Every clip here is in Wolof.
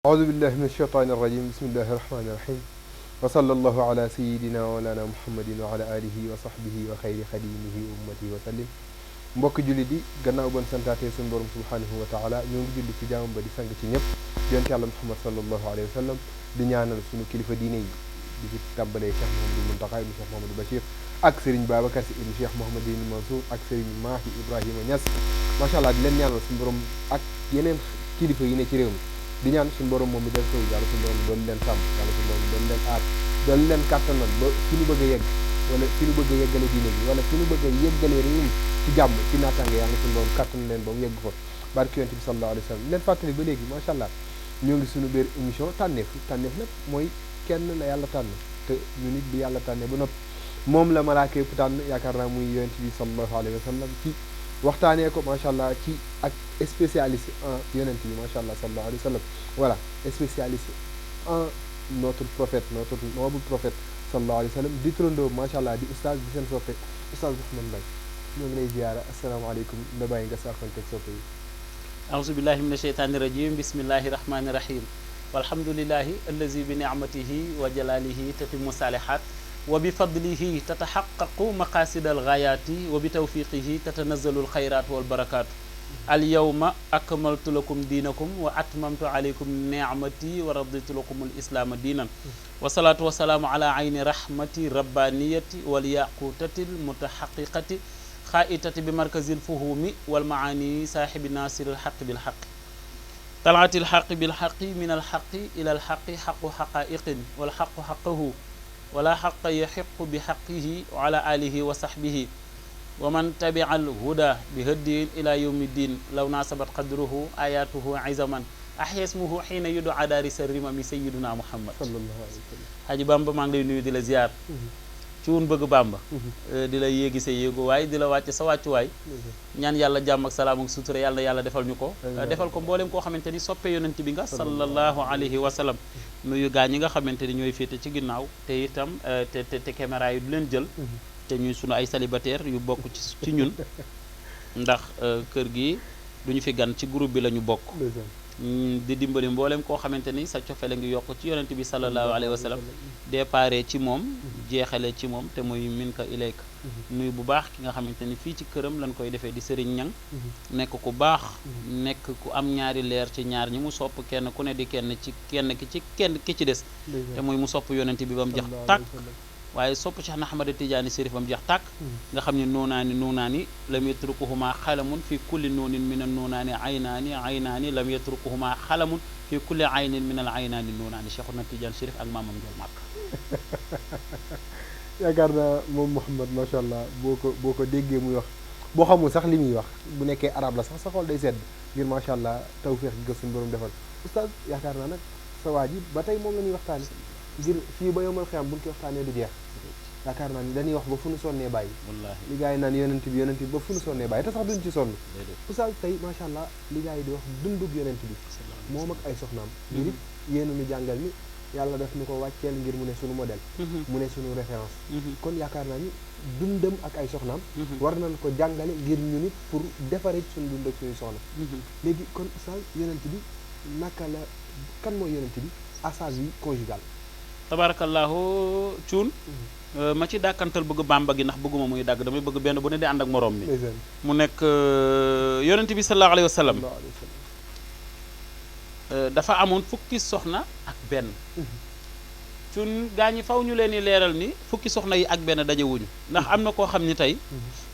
أعوذ بالله من الشيطان الرجيم بسم الله الرحمن الرحيم وصلى الله على سيدنا ولانا محمد وعلى آله وصحبه وخير خديمه أمته وسلم mbokk julli di gannaaw bon santaate sun borom subhanahu wa ta'ala ñoo ngi julli ci jaamam ba di sang ci ñëpp yonent yàlla Muhammad sallallahu alayhi wa sallam di ñaanal suñu kilifa diine yi di ci tàmbalee Cheikh Mouhamadou Mountakha ibn Cheikh Mouhamadou Bachir ak Serigne Babacar Sy ibn Cheikh Mouhamadou Mansour ak Serigne Mahi Ibrahima Niass macha allah di leen ñaanal suñu borom ak yeneen kilifa yi ne ci réew mi di ñaan suñu borom moom mi del sow yàlla suñu borom doon leen sàmm yàlla suñu borom doon leen aar doon leen kàttanal ba fi ñu bëgg a yegg wala fi ñu bëgg a yeggale diine bi wala fi ñu bëgg a yeggale réew mi ci jàmm ci naataange yàlla suñu borom kàttan leen ba mu yegg fa barki yonent bi sallallahu alayhi wa sallam leen fàttali ba léegi macha allah ñoo ngi suñu biir émission tànneef nag mooy kenn la yàlla tànn te ñu nit bi yàlla tànne ba noppi moom la malaaka yëpp tànn yaakaar naa muy yonent bi sallallahu alayhi wa sallam ci waxtaanee ko macha allah ci ak spécialiste en yonent bi macha allah sallallahu alayhi wa sallam voilà spécialiste en notre prophète notre noble prophète sallallahu alayhi wa sallam di turandoo macha allah di oustaz di seen soppe oustaz Mouhamed Mbaye ñoo ngi lay ziyaara asalaamaaleykum nda bàyyi nga saafanteeg soppe yi أعوذ بالله من الشيطان الرجيم بسم الله الرحمن الرحيم والحمد لله الذي بنعمته وجلاله تتم الصالحات وبفضله تتحقق مقاصد الغايات وبتوفيقه تتنزل الخيرات والبركات اليوم أكملت لكم دينكم وأتممت عليكم نعمتي ورضيت لكم الإسلام دينا والصلاة والسلام على عين رحمة ربانية والياقوتة المتحققة خائتة بمركز الفهوم والمعاني صاحب ناصر الحق بالحق طلعت الحق بالحق من الحق إلى الحق حق حقائق والحق حقه ولا حق يحق بحقه وعلى آله وصحبه ومن تبع الهدى بهدي إلى يوم الدين لو ناسبت قدره آياته عزما أحيا اسمه حين يدعى دارس الرمم سيدنا محمد صلى الله عليه وسلم Haji Bamba maa ngi lay nuyu di la ziar ci wun bëgg Bamba di la yéegi sa yéegu waay di la wàcc sa wàccuwaay ñaan yàlla jàmm ak salaam ak sutura yàlla yàlla defal ñu ko defal ko mboolem koo xamante ni soppe yonent bi nga sallallahu alayhi wa sallam nuyu gaa ñi nga xamante ni ñooy féete ci ginnaaw te itam te caméra yi du leen jël te ñuy sunu ay célibataire yu bokk ci ñun ndax kër gi duñu fi gan ci groupe bi la ñu bokk di dimbali mboolem koo xamante ni sa cofele ngi yokk ci yonent bi sallallahu alayhi wa sallam déparé ci moom jeexale ci moom te muy min ka ilayka nuyu bu baax ki nga xamante ni fii ci këram lañ koy defee di Serigne Niang nekk ku baax nekk ku am ñaari leer ci ñaar ñi mu sopp kenn ku ne di kenn ki ci des te muy mu sopp yonent bi ba mu jeex tàkk waaye sopp Cheikh na Ahmad Tidiane Chérif ba mu jeex tàkk nga xam ne nuunaani lam yatrukuhuma xalamun fi kulli nuunin min an nuunaani aynaani lam yatrukuhuma xalamun fi kulli aynin min al aynaani nuunaani Cheikh na Tidiane Chérif ak maamam Njool Màkk yaakaar naa moom Mouhamed macha allah boo ko déggee muy wax boo xamul sax li muy wax bu nekkee arab la sax sa xol day sedd ngir macha allah tawféex gi suñu borom defal oustaz yaakaar naa nag sa waa ji ba tey moom la ñuy waxtaane ngir fii ba yomal xiyam buñ ko waxtaanee du jeex yaakaar naa ni dañuy wax ba fu nu sonnee bàyyi wallaahi li gars yi naan yonent bi ba fu nu sonnee bàyyi te sax duñ ci sonn oustaz tey macha allah li gars yi di wax dundug yonent bi moom ak ay soxnaam ngir it yéena nu jàngal ni yàlla daf ñu ko wàcceel ngir mu ne suñu modèle mu ne suñu référence kon yaakaar naa ni dundam ak ay soxnaam war nañ ko jàngale ngir ñu nit pour defarit suñu dund ak suñu soxna léegi kon oustaz yonent bi naka la kan mooy yonent bi à sa vie conjugale tabarakallahu cuun ma ci dàkkantal bëgg Bamba gi ndax bëgguma muy dàgg damay bëgg benn bu ne di ànd ak morom mi mu nekk yonent bi sallallahu alayhi wa sallam dafa amoon fukki soxna ak benn cuun gaa ñi faw ñu leen di leeral ni fukki soxna yi ak benn dajewuñu ndax am na koo xam ni tey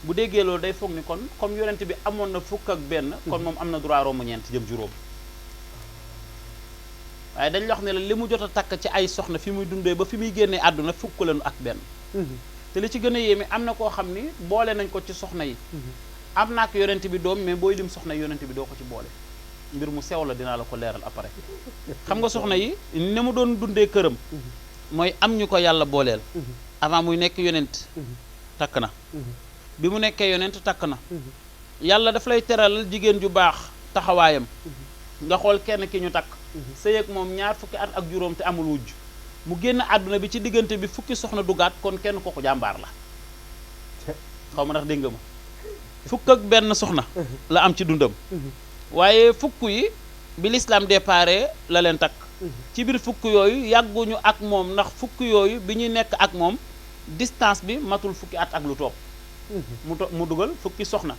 bu déggee loolu day foog ni kon comme yonent bi amoon na fukk ak benn kon moom am na droit romb ñeent jëm juróom waaye dañ la wax ne la li mu jot a takk ci ay soxna fi muy dundee ba fi muy génnee àdduna fukk lañu ak benn te li ci gën a yéeme am na koo xam ni boole nañ ko ci soxna yi am naa ko yonent bi doom mais booy lim soxna yi yonent bi doo ko ci boole mbir mu sew la dinaa la ko leeral après xam nga soxna yi ni mu doon dundee këram mooy am ñu ko yàlla booleel avant muy nekk yonent takk na bi mu nekkee yonent takk na yàlla daf lay teralal jigéen ju baax taxawaayam nga xool kenn ki ñu takk sëy ak moom ñaar fukki at ak juróom te amul wujj mu génn àdduna bi ci diggante bi fukki soxna dugaat kon kenn kooku jàmbaar la xaw ma ndax dégg nga ma fukk ak benn soxna la am ci dundam waaye fukk yi bi l'islam déparé la leen takk ci biir fukk yooyu yàgguñu ak moom ndax fukk yooyu bi ñuy nekk ak moom distance bi matul fukki at ak lu topp mu dugal fukki soxna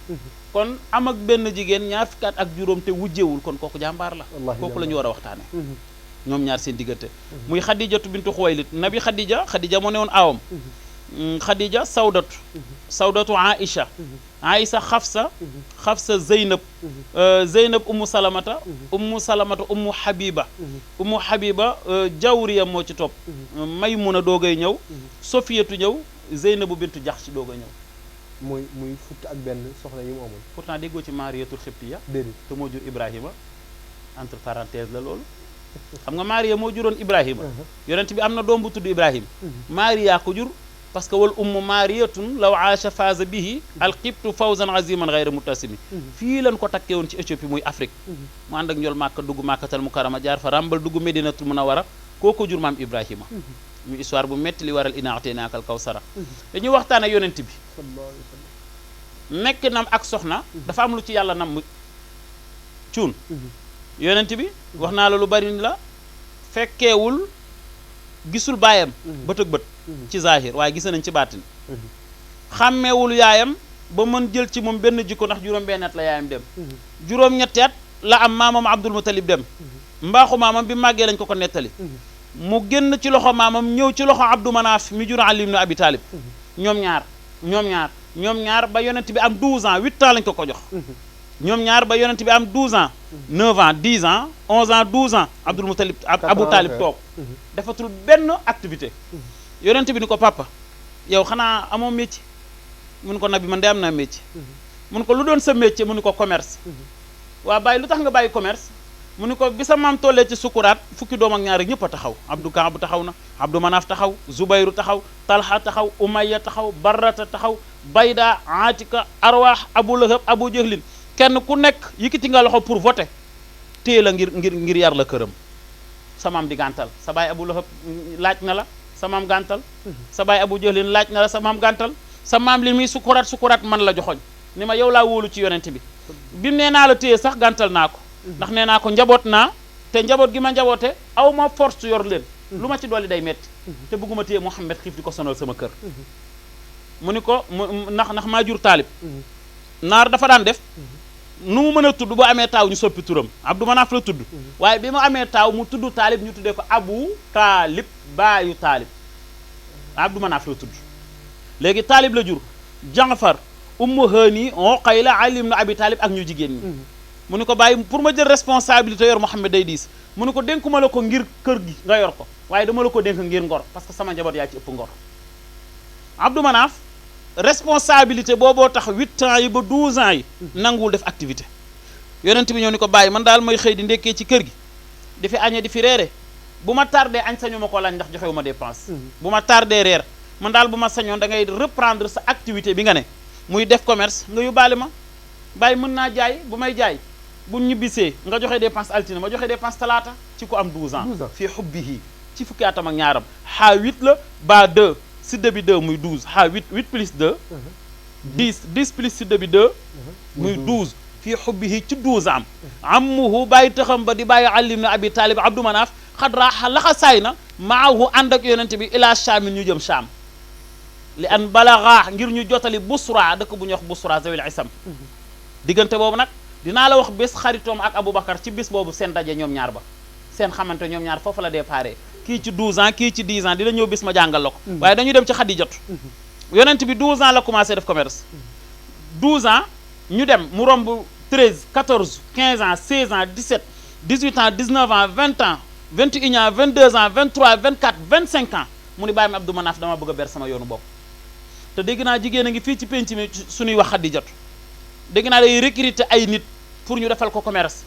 kon am ak benn jigéen ñaar fukki at ak juróom te wujjewul kon kooku jàmbaar la kooku la ñu war a waxtaane ñoom ñaar seen diggante muy xadijatu bintu xuwaylid nabi xadija moo ne woon aawam xadija sawdatu aïcha xafsa zeynab ummu salamata ummu habiba jawriya moo ci topp maymuna doogay ñëw sofiyatu ñëw zeynabu bintu jaxsi doogay ñëw muy fukki ak benn soxna yi mu amoon pourtant déggoo ci mariyatul xibtiya déedéet te moo jur ibrahima entre parenthèse la loolu xam nga mariya moo juroon ibrahima yonent bi am na doom bu tudd ibrahima mariya ko jur parce que wal ummu mariyatun law aasha faza bihi alqibtu fawzan aziman ghayra mutasimi fii lañ ko takkee woon ci Éthiopie muy Afrique mu ànd ak ñool màkka dugg màkkatal mukarrama jaar fa ràmbal dugg medinatul munawwara kooko jur maam ibrahima mu histoire bu metti li waral inaa ataynaakal kawsara dañuy waxtaan ak yonent bi nekk nam ak soxna dafa am lu ci yàlla nam cuun yonent bi wax naa la lu bari la fekkeewul gisul baayam bët ak bët ci zahir waaye gis nañ ci baatin xàmmeewul yaayam ba mën jël ci moom benn jikko ndax juróom-benn at la yaayam dem juróom-ñetti at la am maamam Abdul Mutalib dem mbaaxu maamam bi màggee lañ ko nettali mu génn ci loxo maamam ñëw ci loxo Abdou Manaf mi jur Ali ibn Abi Talib ñoom ñaar ba yonent bi am 12 ans 8 ans lañ ko jox ñoom ñaar ba yonent bi am 12 ans 9 ans 10 ans 11 ans 12 ans Abdul Mutalib Abu Talib toog defatul benn activité yonent bi ni ko papa yow xanaa amoo métier mun ko nabi man de am naa métier mun ko lu doon sa métier mu ni ko commerce waa bàyyi lu tax nga bàyyi commerce mu ni ko bi sa maam tollee ci sukuraat fukki doom ak ñaar rek ñëpp a taxaw Abdou Kaab taxaw na Abdou Manaf taxaw Zubayru taxaw Talha taxaw Umayya taxaw Barrata taxaw Bayda Atika Arwaax Abu Lahab Abu Jahlin kenn ku nekk yëkkati nga loxo pour voter téye la ngir yar la këram sa maam di gàntal sa baay Abu Lahab laaj na la sa maam gàntal sa baay Abu Jahlin laaj na la sa maam gàntal sa maam li muy sukuraat man la joxoñ ni ma yow laa wóolu ci yonent bi bi mu nee naa la téye sax gàntal naa ko ndax nee naa ko njaboot naa te njaboot gi ma njaboote aw ma force yor leen lu ma ci dolli day metti te bëgguma téye Muhammad xiif di ko sonal sama kër mu ni ko ndax maa jur Taalib naar dafa daan def nu mu mën a tudd bu amee taaw ñu soppi turam Abdou Manaf la tudd waaye bi mu amee taaw mu tudd Taalib ñu tuddee ko Abu Taalib baayu Taalib Abdou Manaf la tudd léegi Taalib la jur Jaafar Ummu Hani Uqayla Ali ibn Abi Talib ak ñu jigéen ñi mu ni ko bàyyi pour ma jël responsabilité yor Muhammad day diis mu ni ko dénkuma la ko ngir kër gi nga yor ko waaye dama la ko dénk ngir ngor parce que sama njaboot yaa ci ëpp ngor Abdou Manaf responsabilité booboo tax 8 ans yi ba 12 ans yi nanguwul def activité yonent bi ñëw ni ko bàyyi man daal may xëy di ndekkee ci kër gi di fi añee di fi reere bu ma tardé añ sañu ma ko lañ ndax joxewu ma dépense bu ma tardé reer man daal bu ma sañoon da ngay reprendre sa activité bi nga ne muy def commerce nga yóbbaale ma bàyyi mën naa jaay bu may jaay bu ñibbisee nga joxe dépense altine ma joxe dépense talaata ci ko am 12 ans fii hubbihi ci fukki atam ak ñaaram xaa 8 la ba 2 sidde bi 2 muy 12 xaa 8 plus 2 10 plus sidde bi 2 muy 12 fii hubbihi ci 12 am ammuhu bàyyi taxam ba di bàyyi Ali ibn Abi Talib Abdou Manaf xadraa laxa saay na maahu ànd ak yonent bi ila Shaamin ñu jëm Shaam li an balaga ngir ñu jotali Busra dëkk bu ñuy wax Busra zawil isam diggante boobu nag dinaa la wax bés xaritoom ak Aboubacar ci bés boobu seen daje ñoom ñaar ba seen xamante ñoom ñaar foofu la déparé kii ci 12 ans kii ci 10 ans dina ñëw bés ma jàngal la ko waaye dañuy dem ci Xadijatu yonent bi 12 ans la commencé def commerce 12 ans ñu dem mu romb 13 14 15 ans 16 ans 17 18 ans 19 ans 20 ans 21 ans 22 ans 23 24 25 ans mu ni bàyyi ma Abdou Manaf dama bëgg a ber sama yoonu bopp te dégg naa jigéen a ngi fii ci penc mi suñuy wax Xadijatu dégg naa day recruter ay nit pour ñu defal ko commerce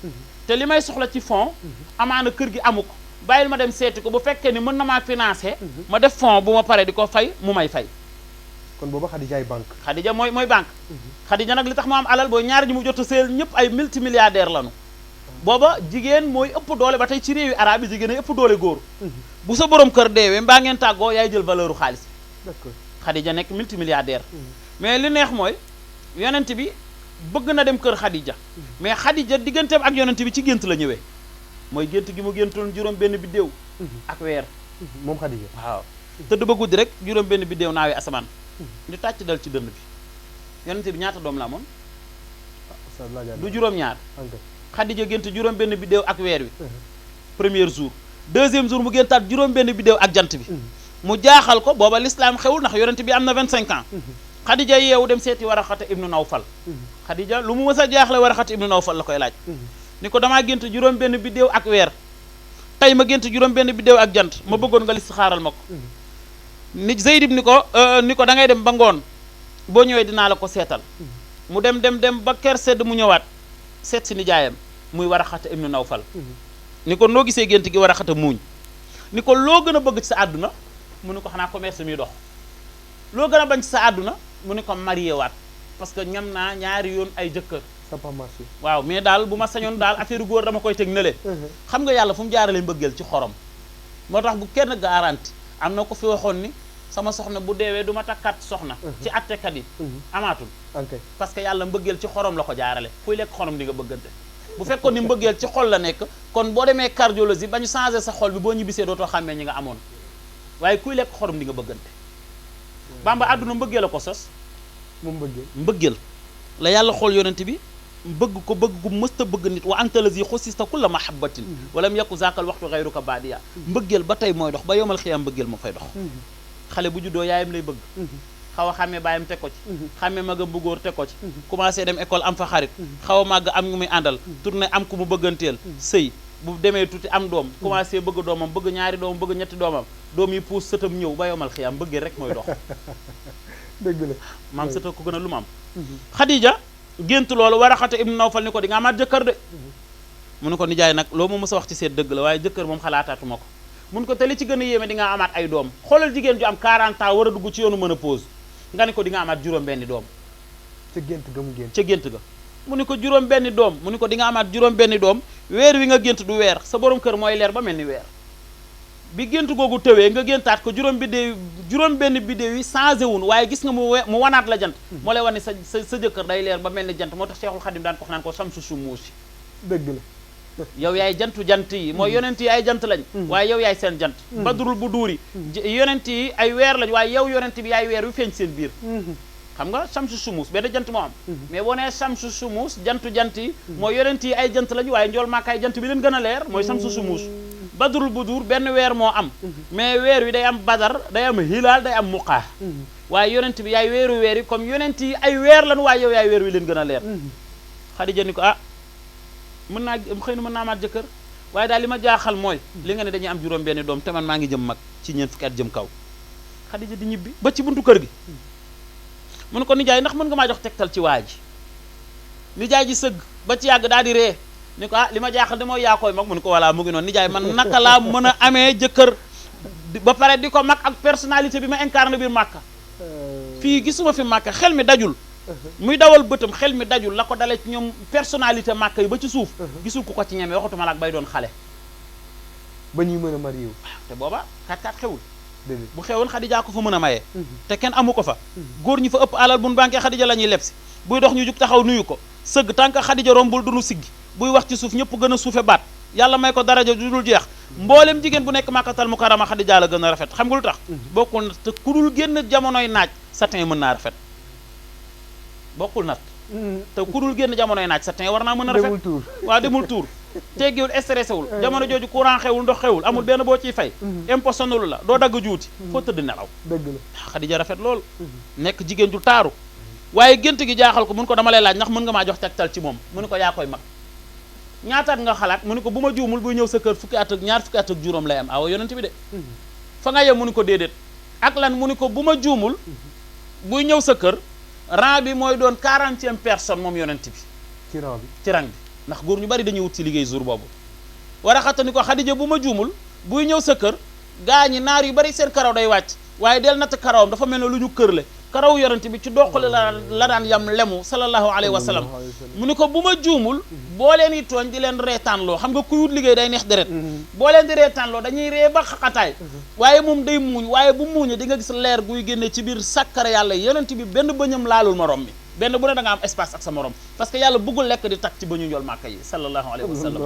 te li may soxla ci fond amaana kër gi amu ko bàyyil ma dem seeti ko bu fekkee ni mën na maa financer ma def fond bu ma paree di ko fay mu may fay kon booba Xadija ay banque Xadija mooy banque Xadija nag li tax mu am alal booy ñaari ñi mu jot a seel ñëpp ay multimilliardaire lañu booba jigéen mooy ëpp doole ba tey ci réewi arabe yi jigéen ay ëpp doole góor bu sa borom kër deewee mbaa ngeen tàggoo yaay jël valeur u xaalis d'accord Xadija nekk multimilliardaire mais li neex mooy yonent bi bëgg na dem kër Xadija mais Xadija digganteem ak yonent bi ci gént la ñëwee mooy gént gi mu géntoon juróom benn biddéew ak weer moom Xadija waaw tëdd ba guddi rek juróom benn biddéew naawee asamaan ñu tàcc dal ci dënd bi yonente bi ñaata doom la amoon du juróom-ñaar Xadija gént juróom benn biddéew ak weer wi premier jour deuxième jour mu géntaat juróom benn biddéew ak jant bi mu jaaxal ko booba l'islam xewul ndax yonente bi am na 25 ans Xadija yeewu dem seeti Waraxata ibnu Nawfal Xadija lu mu mës a jaaxle Waraxata ibnu Nawfal la koy laaj ni ko damaa gént juróom benn biddéew ak weer tey ma gént juróom benn biddéew ak jant ma bëggoon nga listixaaral ma ko ni Zeyd ni ko da ngay dem ba ngoon boo ñëwee dinaa la ko seetal mu dem ba ker sedd mu ñëwaat seet si nijaayam muy Waraxata ibnu Nawfal ni ko noo gisee gént gi Waraxata muuñ ni ko loo gën a bëgg ci sa àdduna mu ni ko xanaa commerce mi dox loo gën a bañ ci sa àdduna mu ni ko marié waat parce que ñam naa ñaari yoon ay jëkkër ça pas marché waaw mais daal bu ma sañoon daal affaire góor dama koy teg nële xam nga yàlla fu mu jaarale mbëggeel ci xorom moo tax bu kenn garanti am na ko fi waxoon ni sama soxna bu deewee du ma takkaat soxna ci attekat yi amaatul parce que yàlla mbëggeel ci xorom la ko jaarale kuy lekk xorom di nga bëggante bu fekkoon ni mbëggeel ci xol la nekk kon boo demee cardiologie ba ñu changé sa xol bi boo ñibbisee dootoo xàmmee ñi nga amoon waaye kuy lekk xorom di nga bëggante Bamba àdduna mbëggeel a ko sos moom mbëggeel la yàlla xool yonent bi bëgg ko bëgg gu mësta bëgg nit wa anta lazi xusista kulla mahabbatin walam yakku zaakal waxtu xayruka baadiya mbëggeel ba tey mooy dox ba yomal xiyam mbëggeel moo fay dox xale bu juddoo yaayam lay bëgg xaw a xàmmee baayam teg ko ci xàmmee magam bu góor teg ko ci commencé dem école am fa xarit xaw a màgg am ñu muy àndal tourné am ku mu bëgganteel sëy bu demee tuuti am doom commencé bëgg doomam bëgg ñaari doomam bëgg ñetti doomam doom yi puus sëtam ñëw ba yomal xiyam mbëggeel rek mooy dox dëgg la maam sëta ko gën a lu ma am Xadija gént loolu Waraxata ibnu Nawfal ni ko di nga amaat jëkkër de mu ne ko nijaay nag loo ma mës a wax ci seet dëgg la waaye jëkkër moom xalaataatuma ko mun ko te li ci gën a yéeme di nga amaat ay doom xoolal jigéen ju am 40 ans war a dugg ci yoonu ménopause nga ni ko di nga amaat juróom benni doom ca gént ga mu gént ca gént ga mu ni ko juróom benni doom mu ni ko di nga amaat juróom benni doom weer wi nga gént du weer sa borom kër mooy leer ba mel ni weer bi gént googu tëwee nga géntaat ko juróom benn biddéew yi changé wun waaye gis nga mu wanaat la jant moo lay wane sa jëkkër day leer ba mel ni jant moo tax Cheikhul Khadim daan ko wax naan ko samsu sumuusi dëgg la yow yaay jantu jant yi mooy yonent yi ay jant lañ waaye yow yaay seen jant badrul bu duuri yonent yi ay weer lañ waaye yow yonent bi yaay weer wi feeñ seen biir xam nga samsu sumus benn jant moo am mais boo nee samsu sumus jant yi mooy yonent yi ay jant lañ waaye njool maakaay jant bi leen gën a leer mooy samsu sumus badrul bu duur benn weer moo am mais weer wi day am badar day am hilaal day am muqaa waaye yonent bi yaay weeru weer yi comme yonent yi ay weer lañ waaye yow yaay weer wi leen gën a leer Xadija ni ko mën naa xëy na mën naa amaat jëkkër waaye daal li ma jaaxal mooy li nga ne dañuy am juróom benni doom te man maa ngi jëm mag ci ñeent fukki at jëm kaw Xadija di ñibbi ba ci buntu kër gi mu ne ko nijaay ndax mën nga maa jox tegtal ci waa ji nijaay ji sëgg ba ci yàgg daal di ree ni ko li ma jaaxal de mooy yaa koy mag mu ne ko voilà mu ngi noonu nijaay man naka laa mën a amee jëkkër ba pare di ko mag ak personnalité bi ma incarné biir Màkka fii gisuma fi Màkka xel mi dajul muy dawal bëtam xel mi dajul la ko dalee ci ñoom personnalité Màkka yi ba ci suuf gisul ku ko ci ñeme waxatuma la ak bay doon xale ba ñuy mën a marié wu te booba kat xewul bu xewoon Xadija ko fa mën a mayee te kenn amu ko fa góor ñi fa ëpp alal buñ banquee Xadija la ñuy leb si buy dox ñu jug taxaw nuyu ko sëgg tànk Xadija rombul du nu siggi buy wax ci suuf ñëpp gën a suufe baat yàlla may ko daraja du dul jeex mboolem jigéen bu nekk Makkatal Mukarrama Xadija la gën a rafet xam nga lu tax bokkul nat te ku dul génn jamonoy naaj satin mën naa rafet bokkul nat te ku dul génn jamonoy naaj satin war naa mën a rafet waaw demul tuur teggiwul stressé wul jamono jooju courant xewul ndox xewul amul benn boo ciy fay impôt sonulu la doo dagg juuti foo tëdd nelaw dëgg la Xadija rafet lool nekk jigéen ju taaru waaye gént gi jaaxal ko mun ko dama lay laaj ndax mën nga maa jox tegtal ci moom mu ne ko yaa koy mag ñaataat nga xalaat mu ne ko bu ma juumul buy ñëw sa kër ñaar fukki at ak juróom lay am awa yonent bi de fa nga yem mu ne ko déedéet ak lan mu ne ko bu ma juumul buy ñëw sa kër rang bi mooy doon 40e personne moom yonent bi ci rang bi ndax góor ñu bari dañuy wut si liggéey jour boobu war a xatta ni ko Xadija bu ma juumul buy ñëw sa kër gaa ñi naar yu bari seen karaw day wàcc waaye del natt karawam dafa mel ne lu ñu kërle karaw yonent bi ci doqale la daan yam lemu sallallahu alayhi wa sallam mu ni ko bu ma juumul boo leen yi tooñ di leen reetaanloo xam nga kuy wut liggéey day neex deret boo leen di reetaanloo dañuy ree ba xaqataay waaye moom day muuñ waaye bu muuñee di nga gis leer guy génne ci biir sàkkara yàlla yonent bi benn bëñam laalul morom mi benn bu ne da nga am espace ak sa morom parce que yàlla bëggul lekk di tak ci bëñu njool màkka yi sallallahu alayhi wa sallam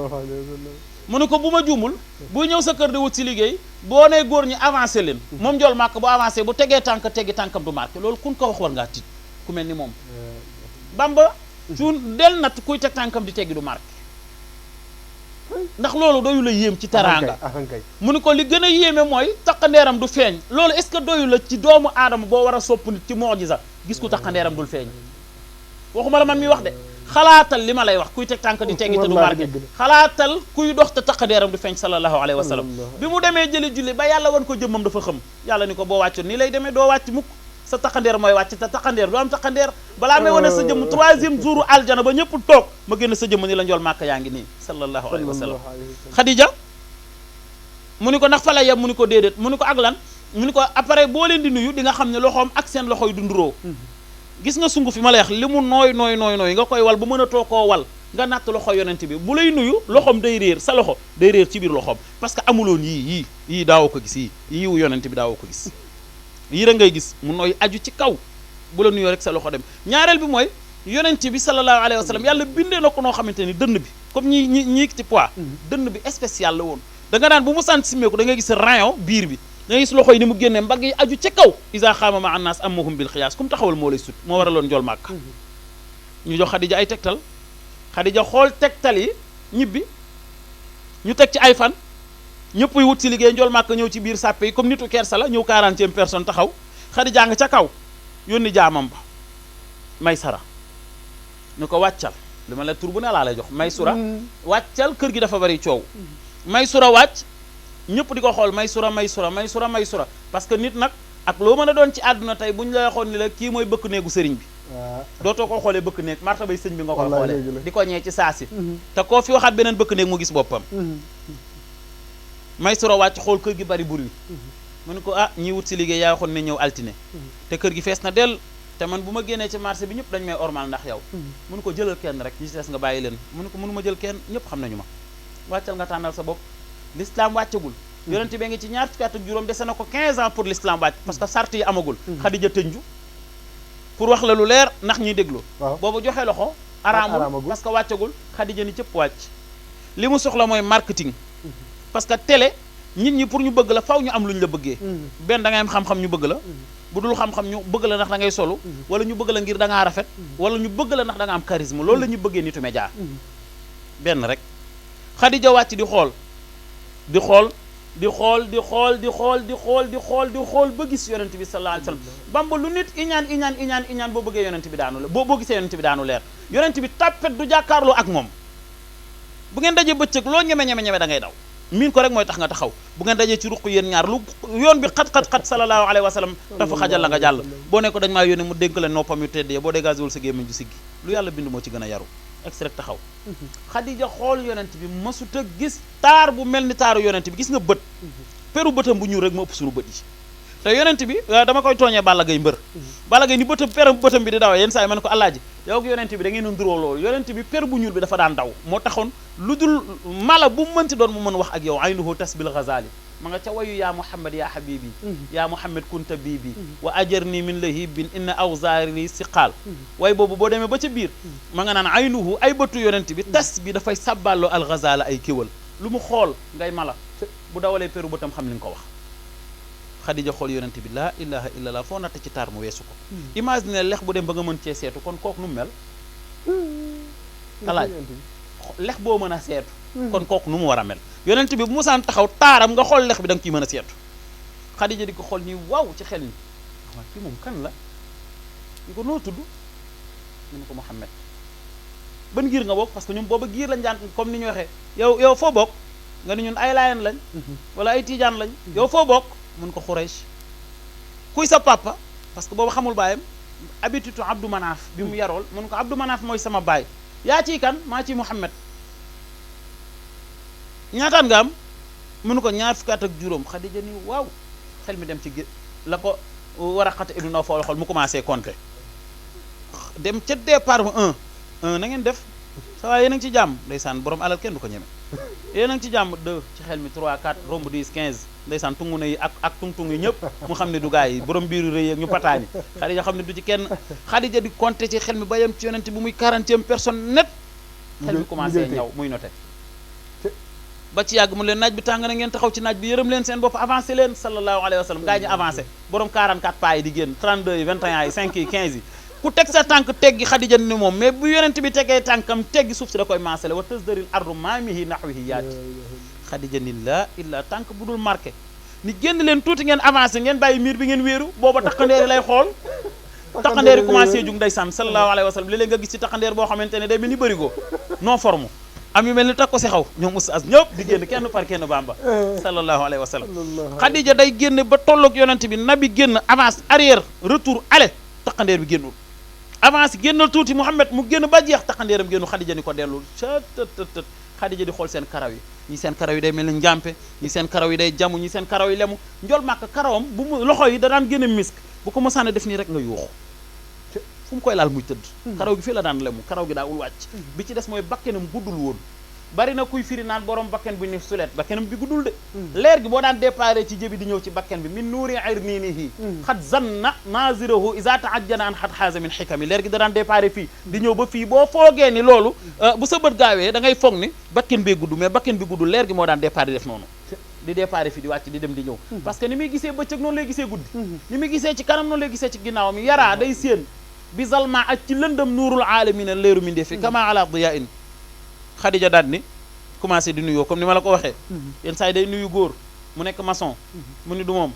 mu ne ko bu ma juumul buy ñëw sa kër di wut si liggéey boo nee góor ñi avancé leen moom njool màkk bu avancé bu tegee tànk teggi tànkam du marqué loolu kun ko wax war ngaa tiit ku mel ni moom Bamba cuun del natt kuy teg tànkam di teggi du marqué ndax loolu doyu la yéem ci teraanga mu ne ko li gën a yéeme mooy taqandeeram du feeñ loolu est-ce que doyu la ci doomu aadama boo war a sopp nit ci mu'jiza gis ku taqandeeram dul feeñ waxuma la man mi wax de xalaatal li ma lay wax kuy teg tànk di teggi te du marqué xalaatal kuy dox te taqandeeram du feeñ sallallahu alayhi wa sallam bi mu demee jëli julli ba yàlla wan ko jëmmam dafa xëm yàlla ni ko boo wàccoon nii lay demee doo wàcc mukk sa taqandeer mooy wàcc te taqandeer du am taqandeer balaa may wane sa jëmm 3e jouru aljana ba ñëpp toog ma génn sa jëmm ni la njool màkk yaa ngi nii sallallahu alayhi wa sallam Khadija mu ni ko ndax fa la yem mu ni ko déedéet mu ni ko ak lan mu ni ko après boo leen di nuyu di nga xam ne loxoom ak seen loxo yi dunduroo gis nga sungu fi ma lay wax li mu nooy nga koy wal bu mën a too koo wal nga natt loxo yonent bi bu lay nuyu loxoom day réer sa loxo day réer ci biir loxoom parce que amuloon yii daawoo ko gis yii wu yonent bi daawoo ko gis yii rek ngay gis mu nooy aju ci kaw bu la nuyoo rek sa loxo dem ñaareel bi mooy yonent bi sallallahu alayhi wa sallam yàlla bindee na ko noo xamante ni dënn bi comme ñi ci poids dënn bi spécial la woon da nga daan bu mu sant simeeku da ngay gis rayon biir bi da ngay gis loxo yi ni mu génnee mbagg yi aju ci kaw isa xaama ma annaas amahum bil xiyaas kum taxawal moo lay sut moo waraloon njool màkk ñu jox Xadija ay tegtal Xadija xool tegtal yi ñibbi ñu teg ci ay fan ñëpp yi wut si liggéey njool màkk ñëw ci biir sàppe yi comme nitu kersa la ñëw 40e personne taxaw Xadija nga ca kaw yónni jaamam ba Maysara ñu ko wàccal li ma la tur bu ne laa lay jox Maysura wàccal kër gi dafa bari coow Maysura wàcc ñëpp di ko xool Maysura parce que nit nag ak loo mën a doon ci àdduna tey bu ñu la waxoon ni la kii mooy bëkk néegu sëriñ bi dootoo ko xoolee bëkk néeg martabay sëñ bi nga ko xoolee di ko ñee ci saasi te koo fi waxaat beneen bëkk néeg mu gis boppam Maysura wàcc xool kër gi bari bur wi mu ne ko ñii wut si liggéey yaa waxoon ne ñëw altine te kër gi fees na dell te man bu ma génnee ci marché bi ñëpp dañ may ormal ndax yow mu ne ko jëlal kenn rek ñi ci des nga bàyyi leen mu ne ko mënu ma jël kenn ñëpp xam nañu ma wàccal nga tànnal sa bopp l'islam wàccagul yonent bi ngi ci ñaar fukki at ak juróom dese na ko 15 ans pour l'islam wàcc parce que sart yi amagul Xadija tënju pour wax la lu leer ndax ñuy déglu boobu joxe loxo araamul parce que wàccagul Xadija ni cëpp wàcc li mu soxla mooy marketing parce que télé nit ñi pour ñu bëgg la faw ñu am lu ñu la bëggee benn da ngay am xam-xam ñu bëgg la bu dul xam-xam ñu bëgg la ndax da ngay solu wala ñu bëgg la ngir da ngaa rafet wala ñu bëgg la ndax da nga am charisme loolu la ñu bëggee nitu média benn rek Xadija wàcc di xool ba gis yonent bi sallallahu alayhi wa sallam Bamba lu nit iñaan boo bëggee yonent bi daanu leer boo gisee yonent bi daanu leer yonent bi tàppet du jàkkaarloo ak moom bu ngeen dajee bëccëg loo ñeme da ngay daw miin ko rek mooy tax nga taxaw bu ngeen dajee ci ruq yéen ñaar lu yoon bi xat sallallahu alayhi wa sallam dafa xajal la nga jàll boo ne ko dañ maa yónnee mu dénk la noppam yu teddee boo dégagé wul sa gémmiñ ju siggi lu yàlla bind moo ci gën a yaru extrait taxaw Xadija xool yonent bi mësuta gis taar bu mel ni taaru yonent bi gis nga bët peru bëtam bu ñuul rek ma ëpp suñu bët yi te yonent bi dama koy tooñee Balla Gaye mbër Balla Gaye ni bëtam bi di dawee yenn saa yi man ko Alaaji yow ak yonent bi da ngeen nduroo loolu yonent bi per bu ñuul bi dafa daan daw moo taxoon lu dul mala bu mu mënti doon mu mën wax ak yow aynuhu tasbil ghazali ma nga ca wayu yaa Muhammad yaa habibi yaa Muhammad kunta bibi wa ajarni min lahibin inna awzari siqaal way boobu boo demee ba ca biir ma nga naan aynuhu ay bëtu yonent bi tas bi dafay sabballoo al ghazala ay kéwal lu mu xool ngay mala bu dawalee peru bëtam xam li nga ko wax Xadija xool yonent bi laa ilaha illallah foo natt ci taar mu weesu ko imagine lex bu dem ba nga mën cee seetu kon kooku nu mu mel alaaj lex boo mën a seetu kon kooku nu mu war a mel yonent bi bu musaan taxaw taaram nga xool lex bi da nga ciy mën a seetu Xadija di ko xool nii waaw ci xel ni waaw kii moom kan la ñu ko noo tudd ñu ne ko Muhammad ban giir nga bokk parce que ñoom booba giir lañ daan comme ni ñu waxee yow foo bokk nga ni ñun ay Laayeen lañ wala ay Tiijaan lañ yow foo bokk mun ko Xuraysh kuy sa papa parce que boobu xamul baayam habitude Abdou Manaaf bi mu yarool mun ko Abdou Manaaf mooy sama baay yaa ciy kan maa ciy Muhammad ñaataan nga am mun ko ñaar fukki at ak juróom Xadija ni waaw xel mi dem ci la ko Waraqata ibn Nawfal xool mu commencé compter dem ca départ ba na ngeen def sa waay yéen a ngi ci jàmm ndeysaan borom alal kenn du ko ñeme yéen a ngi ci jàmm 2 ci xel mi 3 4 romb 10 15 ndeysaan tungu ne yi ak tung-tung yi ñëpp mu xam ne du gaa yi borom biiru rëy ak ñu pataani Xadija xam ne du ci kenn Xadija di compter ci xel mi ba yem ci yonent bi muy 40e personne net xel mi commencé ñaw muy noté ba ci yàgg mu leen naaj bi tàng na ngeen taxaw ci naaj bi yërëm leen seen bopp avancé leen sallallahu alayhi wa sallam gaa ñi avancé borom 44 pas yi di génn 32 yi 21 yi 5 yi 15 yi ku teg sa tànk teggi Xadija ni moom mais bu yonent bi tegee tànkam teggi suuf si da koy maasale wa tasdaril ardu maamihi nahwihi yaati Xadija ni la illa tànk bu dul marqué ni génn leen tuuti ngeen avancé ngeen bàyyi miir bi ngeen wéeru booba taqandeeri lay xool taqandeeri commencé jug ndeysaan sallallahu alayhi wa sallam léeg-léeg nga gis ci taqandeer boo xamante ne day mel ni bërigo non forme am yu mel ni tag ko si xaw ñoom oustaz ñëpp di génn kenn par kenn Bamba sallallahu alayhi wa sallam Xadija day génn ba tolloog yonent bi nabi génn avance arrière retour aller taqandeer bi génnul avance génnal tuuti Muhammad mu génn ba jeex taqandeeram génnu Xadija ni ko dellul cëtëtët Xadija di xool seen karaw yi ñi seen karaw yi day mel ni njàmpe ñi seen karaw yi day jamu ñi seen karaw yi lemu njol màkk karawam bu mu loxo yi da daan génne misk bu ko mosaan a def nii rek nga yuuxu fu mu koy laal muy tëdd karaw gi fii la daan lemu karaw gi daawul wàcc bi ci des mooy bakkenam guddul woon bari na kuy firi naan borom bakken bu ni sulet bakkenam bi guddul de leer gi boo daan déparé ci jëbi di ñëw ci bakken bi min nuuri irniinihi xat zanna nazirahu isa taajjana an xat xaasa min xikami leer gi da daan déparé fii di ñëw ba fii boo foogee ni loolu bu sa bët gaawee da ngay foog ni bakken bee gudd mais bakken bi guddul leer gi moo daan déparé def noonu di déparé fii di wàcc di dem di ñëw parce que ni muy gisee bëccëg noonu lay gisee guddi ni muy gisee ci kanam noonu lay gisee ci ginnaawam yaraa day séen bi zalma ak ci lëndëm nuurul aalamina leeru mindee fi kama ala diya in Xadija daal ni commencé di nuyoo comme ni ma la ko waxee yenn saa yi day nuyu góor mu nekk maçon mu ni du moom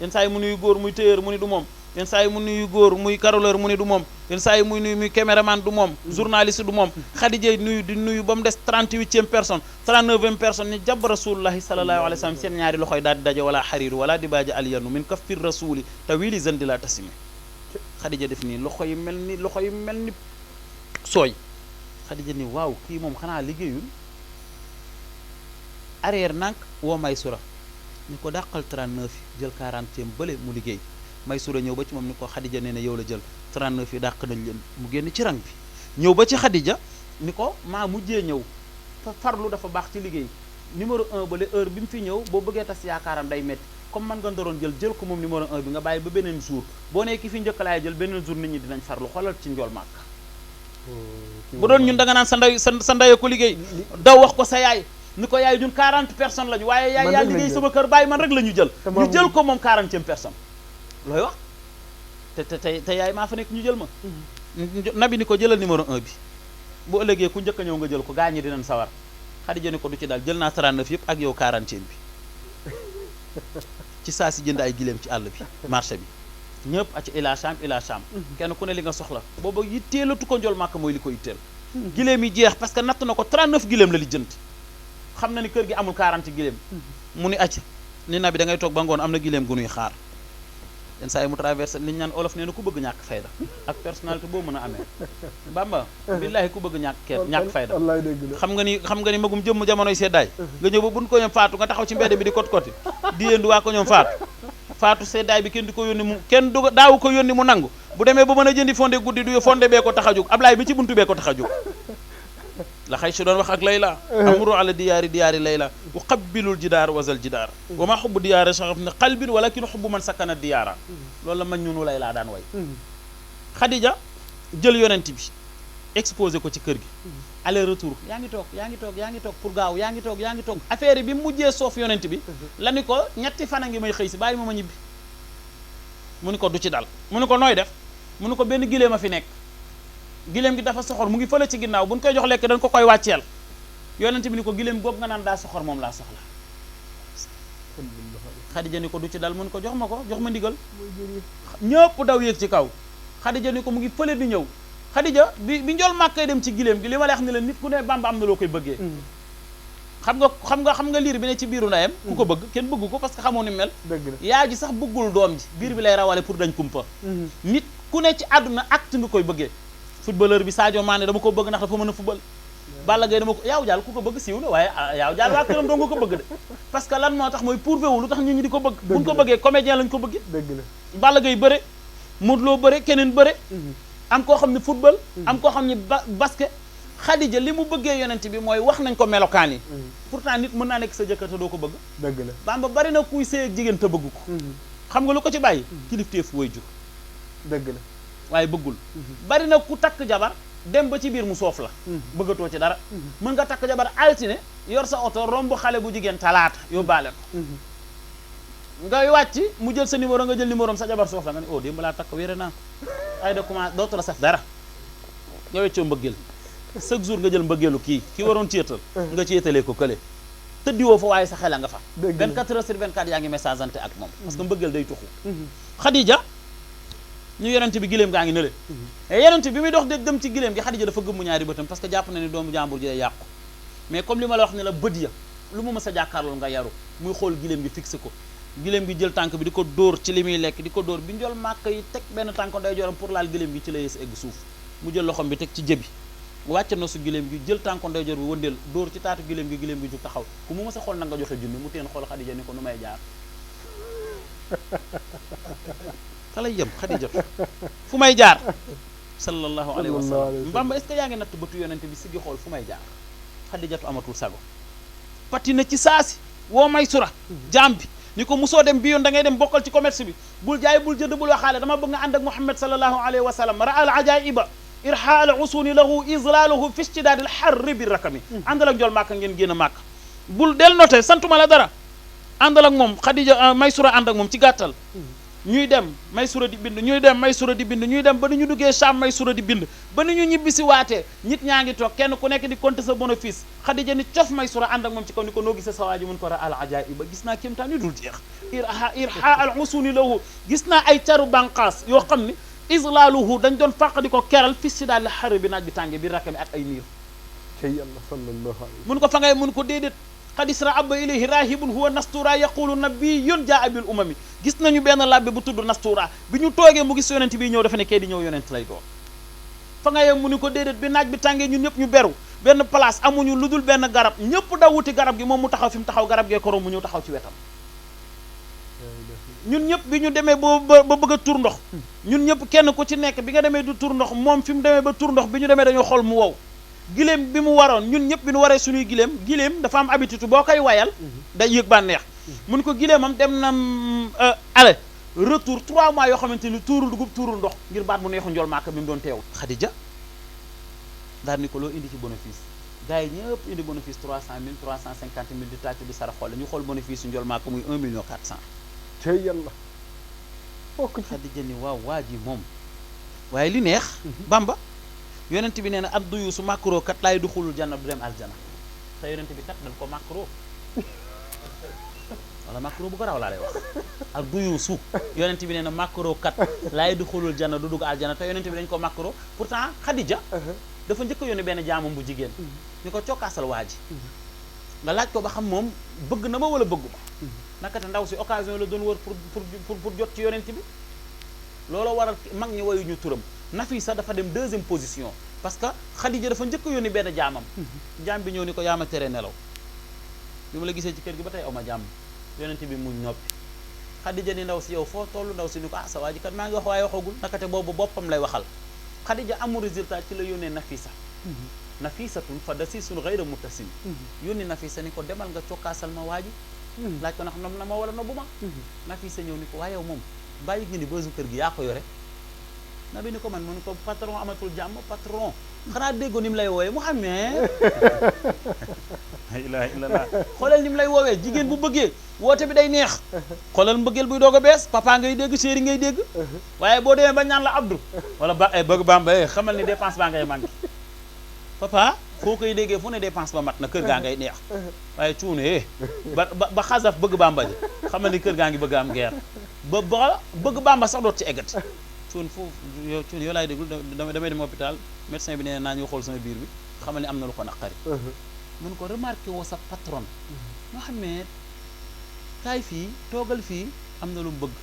yenn saa yi mu nuyu góor muy tailleur mu ni du moom yenn saa yi mu nuyu góor muy carreleur mu ni du moom yenn saa yi muy nuyu muy caméraman du moom journaliste du moom Xadija nuyu di nuyu ba mu des 38e personne 39e personne ni jàbb rasulullahi sallallahu alayhi wa sallam seen ñaari loxoy daal di daje wala xariiru wala di baaja aliyanu min kaffir rasuli tawili zandi la tasimi Xadija def nii loxo yi mel ni sooy Xadija ni waaw kii moom xanaa liggéeyul arrière nank woo Maysura ni ko dàqal 39 yi jël 40e bële mu liggéey Maysura ñëw ba ci moom ni ko Xadija nee na yow la jël 39 yi dàq nañ leen mu génn ci rang bi ñëw ba ci Xadija ni ko maa mujjee ñëw farlu dafa baax ci liggéey numéro 1 ba le heure bi mu fi ñëw boo bëggee tas yaakaaram day metti comme man nga ndoroon jël ko moom numéro 1 bi nga bàyyi ba beneen jour boo nee ki fi njëkk laay jël beneen jour nit ñi dinañ farlu xoolal ci njool màkk bu doon ñun da nga naan sa ndey ko liggéey daw wax ko sa yaay ni ko yaay ñun 40 personnes lañu waaye yaay yaa liggéey sama kër bàyyi man rek la ñu jël ko moom 40e personne looy wax te yaay maa fa nekk ñu jël ma nabi ni ko jëlal numéro 1 bi bu ëllëgee ku njëkk a ñëw nga jël ko gaa ñi dinañ sawar Xadija ni ko du ci daal jël naa 39 yëpp ak yow 40e bi ci saa si jënd ay gileem ci àll bi marché bi ñëpp a ci ila Cham kenn ku ne li nga soxla booba yitteelatu ko njol màkk mooy li ko yitteel gileem yi jeex parce que natt na ko 39 gileem la li jënd xam na ni kër gi amul 40 gileem mu ni acc ni nabi da ngay toog ba ngoon am na gileem gu nuy xaar yenn saa yi mu traversé li ñu naan olof nee na ku bëgg ñàkk fayda ak personnalité boo mën a amee Bamba billaahi ku bëgg ñàkk fayda xam nga ni magum jëmm jamonoy seddaay nga ñëw ba buñ ko ñoom faatu nga taxaw ci mbedd bi di kot-koti di yéendu waa ko ñoom faatu seddaay bi kenn di ko yónni mu kenn du daawu ko yónni mu nangu bu demee ba mën a jëndi fondé guddi du fondé bee ko tax a jóg Ablaay bi ci buntu bee ko tax a jóg la xay si doon wax ak layla amuru ala diyaari layla u qabbilul jidaar wasal jidaar wa ma xubbu diyaara saxaf ne qalbin walakin xubbu man sakkana diyaara loolu la man ñunu layla daan way Xadija jël yonent bi exposé ko ci kër gi aller retour yaa ngi toog pour gaaw yaa ngi toog affaire yi bi mujjee soof yonent bi la ni ko ñetti fan a ngi may xëy si bàyyi ma ñibbi mu ni ko du ci dal mu ni ko nooy def mu ni ko benn giléem a fi nekk giléem gi dafa soxor mu ngi fële ci ginnaaw bu ñu koy jox lekk dañ ko koy wàcceel yonent bi ni ko giléem googu nga naan daa soxor moom laa soxla Xadija ni ko du ci dal mu ni ko jox ma ndigal ñëpp daw yéeg ci kaw Xadija ni ko mu ngi fële di ñëw Xadija bi njol màkkay dem ci giléem gi li ma lay wax ni la nit ku ne Bamba am na loo koy bëggee xam nga liir bi ne ci biiru ndeyam ku ko bëgg kenn bëgg ko parce que xamoo ni mel yaa ji sax bëggul doom ji biir bi lay rawale pour dañ kumpa nit ku ne ci àdduna acte nga koy bëggee footballeur bi Sadio Mané dama ko bëgg ndax dafa mën a football Balla Gaye dama ko yaaw jaal ku ko bëgg siiw na waaye yaaw jaal waa këram doo nga ko bëgg de parce que lan moo tax mooy prouvé wu lu tax nit ñi di ko bëgg buñ ko bëggee comédien lañ ko bëggee Balla Gaye bëre Modou Lo bëre keneen bëre am koo xam ne football am koo xam ne basket Xadija li mu bëggee yonent bi mooy wax nañ ko melokaan yi pourtant nit mën naa nekk sa jëkkër te doo ko bëgg dëgg la Bamba bari na kuy sëy ak jigéen te bëgg ko xam nga lu ko ci bàyyi kilifteef way jur dëgg la waaye bëggul bari na ku takk jabar dem ba ci biir mu soof la bëggatoo ci dara mën nga takk jabar altine yor sa oto romb xale bu jigéen talaata yóbbaale ko ngay wàcc mu jël sa numéro nga jël numéro am sa jabar soxla nga ne oh démb laa takk wére naa ay da commencé dootu la saf dara nga weccoo mbëggeel chaque jour nga jël mbëggeelu kii waroon céetal nga céetalee ko kële tëddiwoo fa waaye sa xel a nga fa 24 heures sur 24 yaa ngi message ante ak moom parce que mbëggeel day tuxu Xadija ñu yonent bi giléem gaa ngi nële yonent bi muy dox de dem ci giléem gi Xadija dafa gëmmu ñaari bëtam parce que jàpp na ni doomu jàmbur ji day yàqu mais comme li ma la wax ne la bët ya lu mu mës a jàkkaarlool nga yaru muy xool giléem gi fixé ko giléem gi jël tànk bi di ko dóor ci li muy lekk di ko dóor bi njol màkk yi teg benn tànk day joram pour laal giléem gi ci la yées egg suuf mu jël loxom bi teg ci jëbi wàcc na su giléem gi jël tànko ndeyjoor bi wëndeel dóor ci taatu giléem gi jug taxaw ku mu mës a xool nag nga joxe junni mu teen xool Xadija ni ko nu may jaar fa lay yem Xadija fu may jaar sallallahu alayhi wa sallam Bamba est-ce que yaa ngi natt bëtu yonente bi siggi xool fu may jaar Xadijatu amatul sago pati na ci saasi woo Maysura jaam bi ni ko musoo dem bi yoon da ngay dem bokkal ci commerce bi bul jaay bul jënd bul waxaale dama bëgg nga ànd ak Muhammad sallallahu alayhi wa sallam ra al ajaiba irhaal usuni lahu islaaluhu fi istidaad al harri bi rakami àndal ak njool màkk ngeen génn màkk bul del noté santuma la dara àndal ak moom Xadija Maysura ànd ak moom ci gàttal ñuy dem Maysura di bind ñuy dem Maysura di bind ñuy dem ba ni ñu duggee Sham Maysura di bind ba ni ñu ñibbi si waatee nit ñaa ngi toog kenn ku nekk di compter sa bénéfice Xadija ni cof Maysura ànd ak moom ci kaw ni ko noo gisee sa waa ji mun ko ra al ajaiba gis naa kéemtaan yu dul jeex irha al usuni lahu gis naa ay caru banqaas yoo xam ni islaaluhu dañ doon fàq di ko keral fis si daal la xare bi naaj bi tànge bi rakkami ak ay niir tey yàlla sallallahu alayhi mun ko fa ngay mun ko déedéet qad isra abba ilayhi rahibun huwa nastura yaqulu nabiyyun jaa bil umami gis nañu benn labbe bu tudd nastura bi ñu toogee mu gis yonent bi ñëw dafa ne kee di ñëw yonent lay doon fa nga yem mu ni ko déedéet bi naaj bi tàngee ñun ñëpp ñu beru benn place amuñu lu dul benn garab ñëpp daw wuti garab gi moom mu taxaw fi mu taxaw garab gee ko romb mu ñëw taxaw ci wetam ñun ñëpp bi ñu demee ba bëgg a tur ndox ñun ñëpp kenn ku ci nekk bi nga demee du tur ndox moom fi mu demee ba tur ndox bi ñu demee dañoo xool mu wow giléem bi mu waroon ñun ñëpp bi ñu waree suñuy giléem dafa am habitude boo koy wayal day yëg bànneex mun ko giléemam dem na ale retour 3 mois yoo xamante ni tuurul dugub tuurul ndox ngir baat bu neexu njool maaka bi mu doon teew Xadija daal ni ko loo indi ci bénéfice gars yi ñëpp indi bénéfice 300 000 350 000 di tàcc di sara xool ñu xool bénéfice yu njool maaka muy 1 million 400 tey yàlla fokk ci Xadija ni waaw waa ji moom waaye li neex Bamba yonent bi nee na ad duyu su makro kat laay du xulul janna du dem aljana te yonent bi kat dañ ko makro wala makro bu ko raw laa lay wax ad duyu su yonent bi nee na makro kat laay du xulul janna du dugg aljana te yonent bi dañ ko makro pourtant Xadija dafa njëkk a yónni benn jaamam bu jigéen ni ko cokkaasal waa ji nga laaj ko ba xam moom bëgg na ma wala bëggu ma naka te ndaw si occasion la doon wër pour jot ci yonent bi looloo waral mag ñi wayu ñu turam Nafisa dafa dem 2e position parce que Xadija dafa njëkk a yónni benn jaamam jaam bi ñëw ni ko yaa ma tere nelaw bi ma la gisee ci kër gi ba tey aw ma jàmm yonent bi muñ noppi Xadija ni ndaw si yow foo toll ndaw si ni ko sa waa ji kat maa ngi wax waaye waxagul naka te boobu boppam lay waxal Xadija amul résultat ci la yónnee Nafisa Nafisatun fa dasisun ghayra muttasim yónni Nafisa ni ko demal nga cokkaasal ma waa ji laaj ko ndax nom na ma wala nobbu ma Nafisa ñëw ni ko waaye yow moom bàyyi nga ni bësu kër gi yaa ko yore nabi ni ko man mu ni ko patron amatul jàmm patron xanaa déggoo ni mu lay woowee Muhammad la ilaha illallah xoolal ni mu lay woowee jigéen bu bëggee woote bi day neex xoolal mbëggeel buy doog a bees papa ngay dégg chéri ngay dégg waaye boo demee ba ñaan la Abdou wala ba bëgg Bamba xamal ni dépense baa ngay manqué papa foo koy déggee fu ne dépense ba mat na kër gaa ngay neex waaye cuune ba xasaf bëgg Bamba ji xamal ni kër gaa ngi bëgg am guerre ba bëgg Bamba sax doot ci eggati cuun foofu yow laay déglu damay dem hôpital médecin bi nee naa ñu xool sama biir bi xamal ni am na lu ko naqari mun ko remarqué woo sa patron Mohamed kaay fii toogal fii am na lu mu bëgg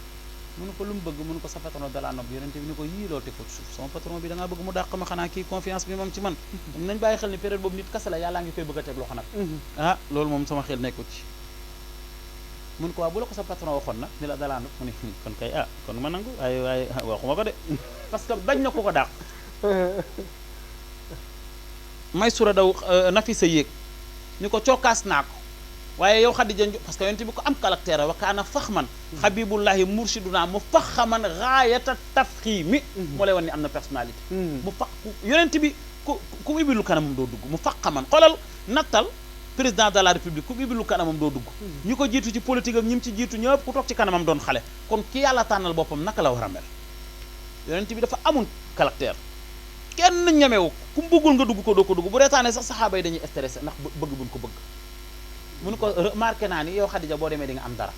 mun ko lu mu bëgg mun ko sa patron dalaa nopp yonente bi ni ko yii loo teg ko suuf sama patron bi da ngaa bëgg mu dàq ma xanaa kii confiance bi moom ci man nañ bàyyi xel ni période boobu nit kase la yàllaa ngi koy bëgg a teg loxo nag ah loolu moom sama xel nekkut ci mun ko waaw bu la ko sa patron waxoon nag ni la dalaa nopp mu ne kon kay ah kon ma nangu waaye waxuma ko de parce que bañ na ko ko dàq Maysura daw Nafisa yéeg ni ko cokkaas naa ko waaye yow Xadija parce que yonent bi ko am caractère wa kaana faxman xabibullahi murshiduna mu faxaman gaayata tafxiimi moo lay wan ni am na personnalité mu fax yonent bi ku ubbilul kanamam doo dugg mu faxaman xoolal nattal président de la république ku ibilu kanamam doo dugg ñi ko jiitu ci politique ak ñi mu ci jiitu ñëpp ku toog ci kanamam doon xale kon ki yàlla tànnal boppam naka la war a mel yonent bi dafa amul caractère kenn ñemewu ku mu bëggul nga dugg ko doo ko dugg bu reetaane sax saxaaba yi dañuy stressé ndax bëgg buñ ko bëgg mun ko remarqué naa ni yow Khadija boo demee di nga am dara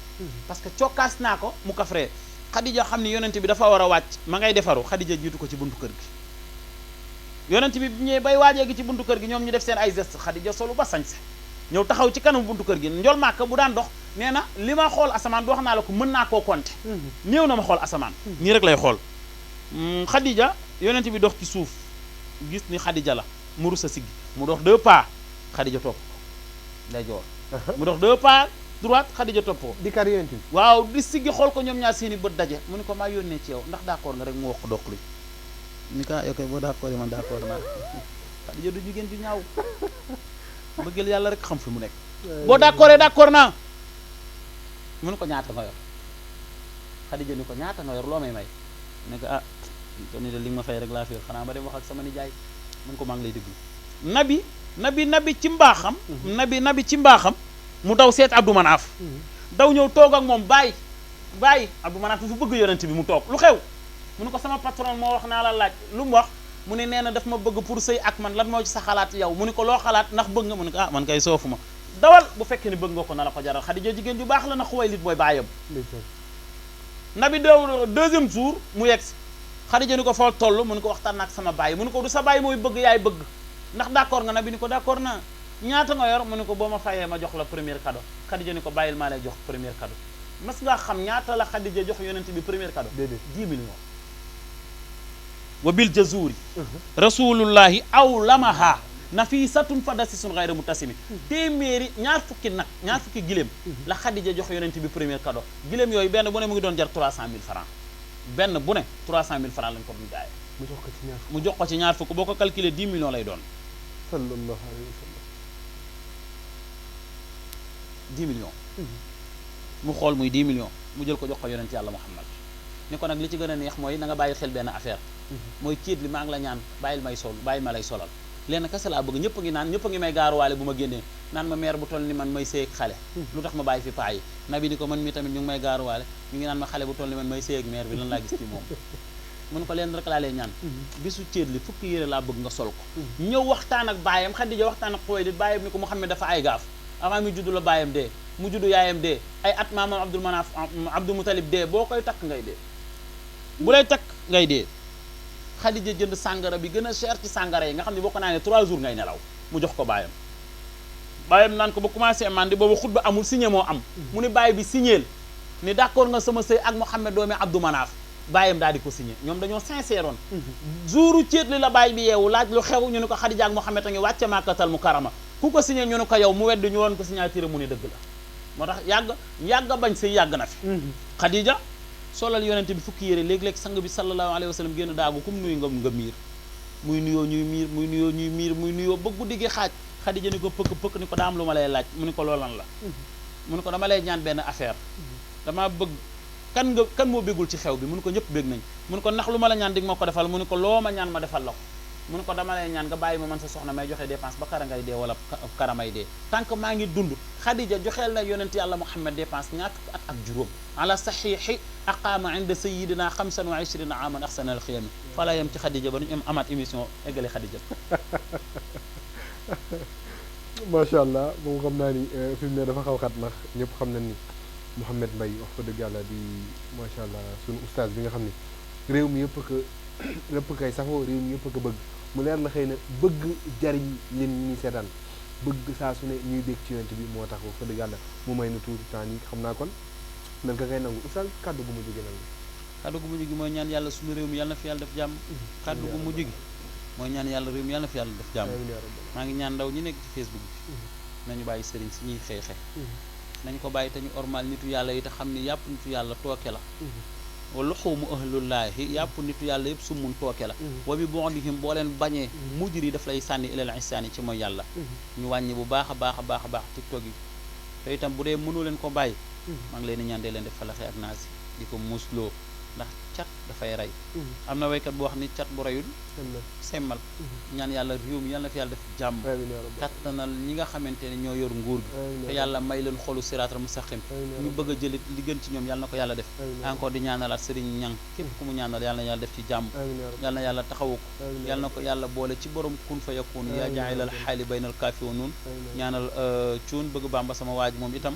parce que cokkaas naa ko mu kafree Khadija xam ni yonent bi dafa war a wàcc ma ngay defaru Khadija jiitu ko ci buntu kër gi yonent bi ñëwee bay waajee gi ci buntu kër gi ñoom ñu def seen ay geste Khadija solu ba sañse ñëw taxaw ci kanam buntu kër gi njol màkk bu daan dox nee na li ma xool asamaan du wax naa la ko mën naa koo compter néew na ma xool asamaan nii rek lay xool Khadija yonent bi dox ci suuf gis ni Khadija la mu rus a siggi mu dox 2 pas Khadija topp ko lay joor mu dox 2 pas droite Khadija topp ko di kar yonent bi waaw di siggi xool ko ñoom ñaar seeni bët daje mu ni ko maa yónnee ci yow ndax d'accord nga rek mu wax ko doq li ni ka yow kay boo d'accord man d'accord naa Khadija du jigéen ju ñaaw bëggal yàlla rek xam fi mu nekk boo d'accord naa mu ni ko ñaata nga yor Khadija ni ko ñaata nga yor loo may ne ko ah to ni de li nga ma fay rek laa fi xanaa ma dem wax ak sama nijaay mun ko maa ngi lay déglu nabi ci mbaaxam nabi ci mbaaxam mu daw seet Abdou Manaaf daw ñëw toog ak moom bàyyi Abdou Manaaf dafa bëgg yonent bi mu toog lu xew mu ne ko sama patron moo wax naa la laaj lu mu wax mu ne nee na daf ma bëgg pour sëy ak man lan moo ci sa xalaat yow mu ne ko loo xalaat ndax bëgg nga mu ne ko ah man kay soofu ma dawal bu fekkee ne bëgg nga ko na la ko jaral Xadija jigéen ju baax la na Xuwaylid booy baayam nabi deuxième jour mu yegg si Xadija ni ko foo toll mu ne ko waxtaan ak sama baay mu ne ko du sa baay mooy bëgg yaay bëgg ndax d'accord nga nabi ni ko d'accord naa ñaata nga yor mu ne ko boo ma fayee ma jox la premier cadeau Xadija ni ko bàyyil maa lay jox premier cadeau mas ngaa xam ñaata la Xadija jox yonent bi premier cadeau 10 millions wa bil jazuri rasulullahi awlamaha nafisatun fadasisun ghayra mutasimi téeméeri ñaar fukki giléem la Xadija jox yonent bi premier cadeau giléem yooyu benn bu ne mu ngi doon jar 300 000 francs benn bu ne 300 000 francs lañ ko doon jaayee mu jox ko ci ñaar fukk boo ko calculer 10 millions lay doon sallallahu alayhi wa sallam 10 millions mu xool muy 10 millions mu jël ko jox ko yonent yàlla Muhammad ni ko nag li ci gën a neex mooy na nga bàyyi xel benn affaire mooy ciit li maa ngi la ñaan bàyyi ma lay solal leen kese laa bëgg ñëpp a ngi naan ñëpp a ngi may gaaruwaale bu ma génnee naan ma mère bu toll ni man may sëy ak xale lu tax ma bàyyi fi paa yi nabi ni ko man mi tamit ñu ngi may gaaruwaale ñu ngi naan ma xale bu toll ni man may sëy ak mère bi lan laa gis ci moom mun ko leen rek laa lay ñaan bisu ciit li fukki yére laa bëgg nga sol ko ñëw waxtaan ak baayam Xadija waxtaan ak Xuwaylid baayam ni ko Muhammad dafa ay gaaf avant mi juddu la baayam dee mu juddu yaayam dee ay at maamam Abdul Mutalib dee boo koy takk ngay dee bu lay takk ngay dee Xadija jënd sàngara bi gën a cher ci sàngara yi nga xam ne boo ko naanee 3 jours ngay nelaw mu jox ko baayam naan ko ba commencé mandi boobu xutba amul signé moo am mu ne baay bi signéel ni d'accord nga sama sëy ak Muhammad doomi Abdou Manaaf baayam daal di ko signé ñoom dañoo sincère oon jouru céet li la baay bi yeewu laaj lu xew ñu ne ko Xadija ak Muhammad a ngi wàcce Makkatal Mukarrama ku ko signé ñu ne ko yow mu wedd ñu woon ko signature mu ne dëgg la moo tax yàgg bañ sëy yàgg na fi Xadija solal yonent bi fukki yére léeg-léeg sang bi sallallahu alayhi wa sallam génn daagu kum nuyu nga miir muy nuyoo muy nuyoo ba guddi gi xaaj Xadija ni ko pëkk ni ko daam lu ma lay laaj mu ni ko loolan la mu ni ko dama lay ñaan benn affaire dama bëgg kan moo béggul ci xew bi mu ni ko ñëpp bég nañ mu ni ko ndax lu ma la ñaan dig ma ko defal mu ni ko loo ma ñaan ma defal la ko mu ni ko dama lay ñaan nga bàyyi ma man sa soxna may joxe dépense ba kara ngay dee wala karamay dee tant que maa ngi dund Xadija joxeel na yonent yàlla Muhammad dépense ñaar fukki at ak juróom ala saxiixi aqaama inda sayidina 25 aman axsanal xiyami fala yam ci Xadija ba ñu amaat émission eggale Xadija macha allah moom xam naa ni fi mu ne dafa xaw xat ndax ñëpp xam nañ ni Mouhamed Mbaye wax fa dëgg yàlla di macha allah sunu oustaz bi nga xam ni réew mi yëpp ko lépp kay safoo réew mi yëpp ko bëgg mu leer la xëy na bëgg jariñ leen ñuy seetaan bëgg saa su ne ñuy dégg ci yonent bi moo tax wax fa dëgg yàlla mu may na tuuti temps yi xam naa kon nan ka kay nangu oustaz kàddu gu mujj gi nangu kàddu gu mujj gi mooy ñaan yàlla suñu réew mi yàlla na fi yàlla def jàmm kàddu gu mujj gi mooy ñaan yàlla réew mi yàlla na fi yàlla def jàmm maa ngi ñaan ndaw ñi nekk ci Facebook bi nañu bàyyi sëriñ si ñuy xeexe nañ ko bàyyi te ñu ormal nitu yàlla yi te xam ni yàpp nitu yàlla tooke la wa luxuumu ahlullaahi yàpp nitu yàlla yëpp summun tooke la wa bi bondihim boo leen bañee mujjir yi daf lay sànni ilal ihsaani ci mooy yàlla ñu wàññi bu baax a baax a baax a baax TikTok yi te itam bu dee mënu leen ko bàyyi maa ngi leen di ñaan dee leen def falaxe ak naasi di ko musloo ndax cat dafay rey am na waykat bu wax ni cat bu reyul semmal ñaan yàlla réew mi yàlla na fi yàlla def jàmm kattanal ñi nga xamante ne ñoo yor nguur gi te yàlla may leen xolu siraatal mustaqim ñu bëgg a jëlit li gën ci ñoom yàlla na ko yàlla def encore di ñaanalaat Serigne Niang képp ku mu ñaanal yàlla na yàlla def ci jàmm yàlla na yàlla taxawu ko yàlla na ko yàlla boole ci borom kun fa yakun yaa jaa'ilal xaali baynal kaafi wa nuun ñaanal cuun bëgg Bamba sama waaj moom itam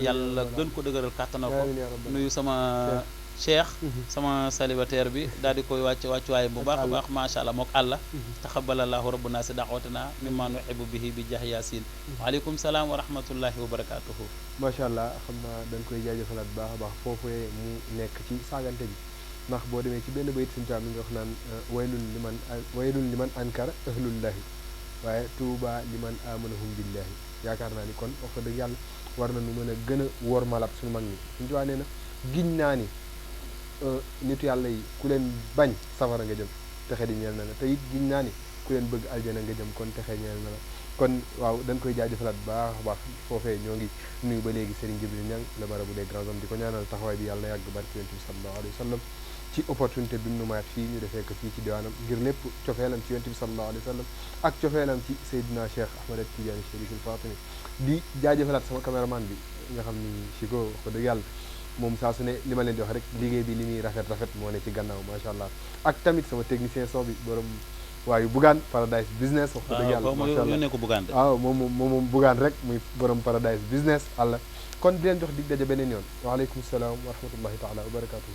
yàlla gën ko dëgëral kàttanal ko nuyu sama cheikh sama célibataire bi daal di koy wàccuwaay bu baax a baax macha allah mook àlla taxabalallahu rabbuna si da'watina mimma nuhibbu bihi bi jaah yaasin waaleykum salaam wa rahmatullahi wa barakatuhu macha allah xam naa dañ koy jaajëfalaat bu baax a baax foofee mu nekk ci saagante bi ndax boo demee ci benn bayit suñu taam mi nga wax naan waylun liman ankara ahlullahi waaye tuuba liman amanahum billahi yaakaar naa ni kon wax fa dëgg yàlla war na nu mën a gën a wóor malab suñu mag ñi suñu tuwaa nee na giñ naa ni nitu yàlla yi ku leen bañ safara nga jëm texe di ñeel na la te it giñ naa ni ku leen bëgg aljana nga jëm kon texe ñeel na la kon waaw dañ koy jaajëfalaat baax a baax foofee ñoo ngi nuyu ba léegi Serigne Jibril Niang le marabout des grands hommes di ko ñaanal taxawaay bi yàlla na yàgg barke yonent bi sallallahu alayhi wa sallam ci opportunité bi nu mayaat fii ñu defee ko fii ci diwaanam ngir lépp cofeelam ci yonent bi sallallahu alayhi wa sallam ak cofeelam ci Seydina Cheikh Ahmed Tidiane Chérif El Fatimi di jaajëfalaat sama caméraman bi nga xam ni Chico ko dëgg yàlla moom saa su ne li ma leen di wax rek liggéey bi li muy rafet moo ne ci gannaaw macha allah ak tamit sama technicien son bi borom waayu Bougane Paradise Business wax dëgg yàlla macha allah yónnee ko Bougane de waaw moom Bougane rek muy borom Paradise Business àlla kon di leen jox dig daje beneen yoon waaleykum salaam wa rahmatullahi taala wa barakatuh